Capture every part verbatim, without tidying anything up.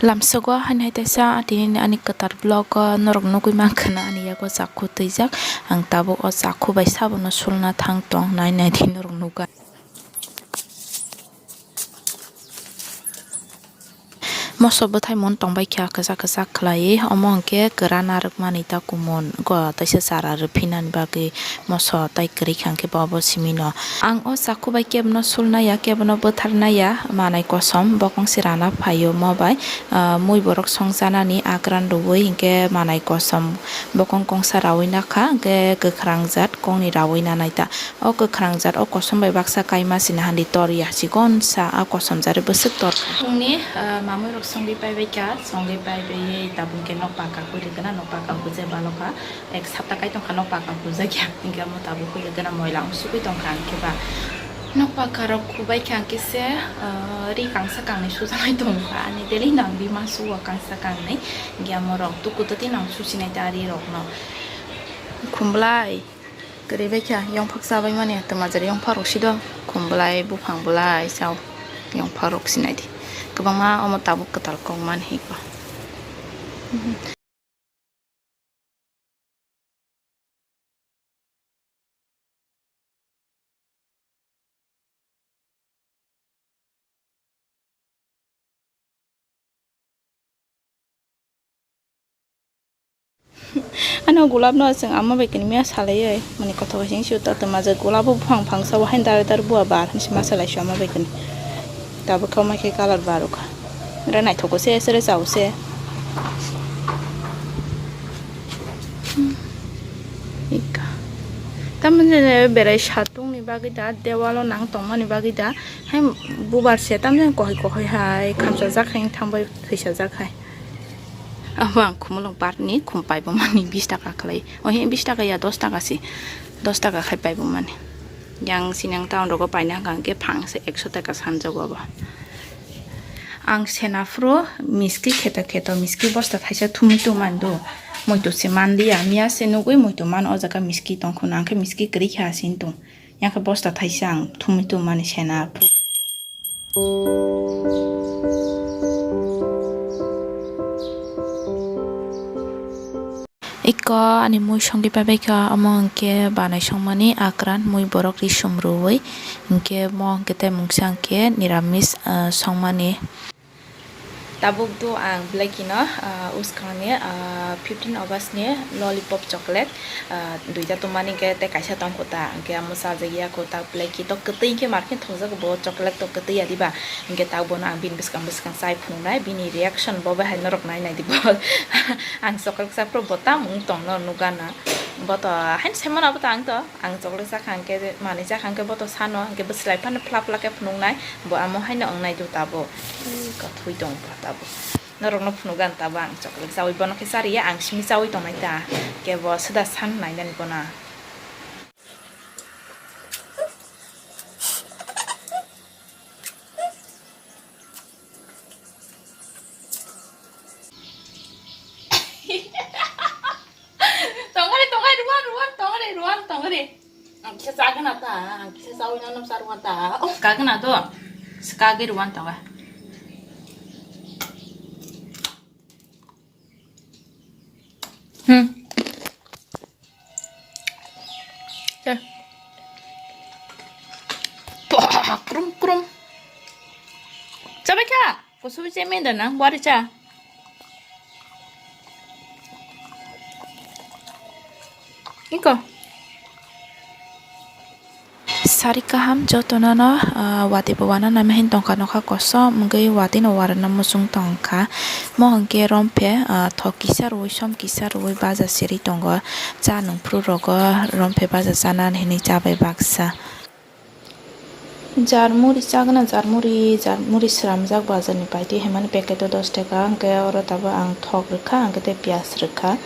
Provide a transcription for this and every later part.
Lamsogo haino hai teisa tini ani kwtal vlog o norok nugwi mankha na ani yago chakhu twijak. Ang tabuk o chakhu bai sabono sulna thang tong nai nai di norok nugwi. Moso bwthai mun tongbai kha kwchak kwchak khlaiwi, omo hwnkhe kwran narwkmani ta kumun go teisa chara rwphinani bagwi moso tai kwrwi kha hwnkhe bo bo simino. Ang o chakhu bai kebono sulnai ya, kebono bwtharnai ya, manai kosom bokong se rana phaio mo bai, ah, mui borok songchanani akran rwui hwnkhe manai kosom bokong kongsa raui nakha hwnkhe kwkhwrang jat kongni raui nanai ta. O kwkhwrang jat o kosom bai baksa kaima sina handi tor ya, chikon sa a kosom jat bwswk tor kha. Phungni, ah, mamui rok songwi paibai kha, songwi paibai tabuk khe nokpa kakui rwgwna, nokpa kakui je balo kha, ek sapta kai tong kha nokpa kakui jakya, hwnkhe omo tabuk khe rwgwna moila wng sugui tong kha, hwnkhe ba nokpa karok khubai kha, hwnkhe se, ah, ri kangsa kangnwi sujaknai tong kha, ani daily nang bima sugo kangsa kangnwi, hwnkhe omo rok tuku twtwi nang susinai ta ri rok no. Khumblai. Kwrwi bai kha, yongphak chabai mani, twmajwk yongphak rok sido, khum bwlai, buphang bwlai chao, yongphak rok sinai di. Kwbangma omo tabuk kwtal kok mani hiko. Ano gulab no chwng ama bai kini miya salai oi, mani kothok hai sing sio ta twmajwk gulab o buphang phangsa o hain dare dare bua bar hinsi ma salai sio ama bai kini. Tabuk kha ma khe colour bar o kha. Ore naithok o se, sere chao se. Ika. Tamoni je berai satung ni bagwi da, dewalo nang tongmani bagwi da, hai bubar se tamjani kohoi kohoi hai khamsa jak hai thang bai thwisa jak hai. Abo ang khumulwng part ni khum paibomani bis taka khlai. Ohe bis taka ya dos taka si. Dos taka khai paibomani. Yang sinang town rogo paina hwnkha hwnkhe phang se ekso taka sanjago abo. Ang sena phuru miski kheto kheto miski bosta thaisa thumui tongmani do. Muitu se manliya, miya se nugwi muitu man o jaga miski tongkhu nang khe miski kwrwi khe asing tong. Yang khe bosta thaisa ang thumui tongmani sena. Iko ani mui songwi paibai kha, omo hwnkhe banai songmani akran mui borok risum rwui, hwnkhe mo hwnkhe tei mungsa hwnkhe niramis, ah, songmani. Tabuk do ang blackino, ah, uskangni, ah, fifteen August ni lollipop chocolate, ah, duita tongmani hwnkhe tei kaisa tongkho ta, hwnkhe amo chajagya kho ta blacky to kwtwi hwnkhe markhe thokjago bo chocolate to kwtwi ya diba, hwnkhe ta bono ang bini bwskang bwskang chai phunuknai, bini reaction bo bahai norok nai nai di bo. Ang chocolate chaphuru bo tamo wng tongno nukgana, bo to haino saimano abo to ang to. Ang chocolate chakha hwnkhe, manwi chakha hwnkhe bo to sano, hwnkhe bwslai phano phla phla khe phunuknai, bo amo haino wngnai do tabuk. Ih, kwthwi tong bo tabuk. Norokno phunukgani tabuk ang chocolate chaui, bono khe chariya, ang simi chaui tongnai ta. Hwnkhe bo swda san nainani bono. Tongari, tongari, ruan, ruan, tongari, ruan, tongari. Ang kisa chagana ta, ang kisa chawi na nang sarwan ta. Oh, kagana do. Skagi ruan tonga. Hmm. Krum, krum. Chabai kha. Kusubi che menda na, wari cha. Iko. Sari kaham jotono no, ah, watwi bo wana nai ma hin tongkha nokha kosom wngwi watwi no warwna muchung tongkha. Mo hwnkhe romphe, ah, thok kisa rwui som kisa rwui baja siri tongo. Cha nungphru rogo romphe baja chana hinwi chabai baksa. Jarmuri chagana, jarmuri, jarmuri sramjak bazar ni paitwi hwnmani packet o dos taka, hwnkhe oro tabuk ang thok rwkha, hwnkhe tei piyaj rwkha.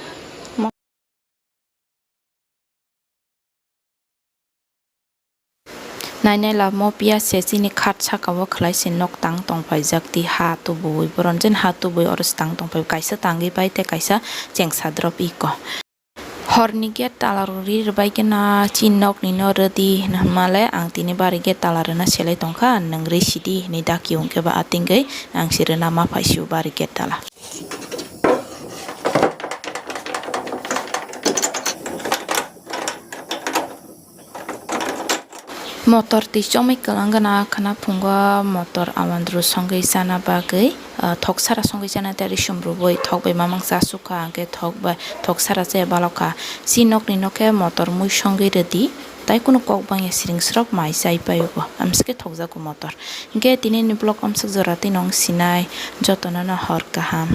Nainai lamo piyaj se chini khat saka o khwlai se nok tang tong paijak, tei ha tubui, boron jen ha tubui oro se tang tong pai, kaisa tangwi pai tei kaisa chengsa drop iko. Horni gate tala rwri rwbai khe na chini nokni no rwdi hwnmale ang tini bari gate tala rwna selai tongkha, nwng rwi sidi hinwi dakio, hwnkhe ba atingwi ang se rwna ma phaisio bari gate tala. Motor twi chomwi kwlwng gana khwna phungo motor awandru songwi chana bagwi, ah, thok sara songwi chana tei risum rwui thok bai mamang cha sukha, hwnkhe thok bai, thok sara chaya balokha. Chini nokni nokhe motor mui songwi rwdi, tai kunu kok bangya siring srok mai chai paio bo, amsike thokjago motor. Hwnkhe tinini vlog amsuk jora twi nong sinai, jotono no hor kaham.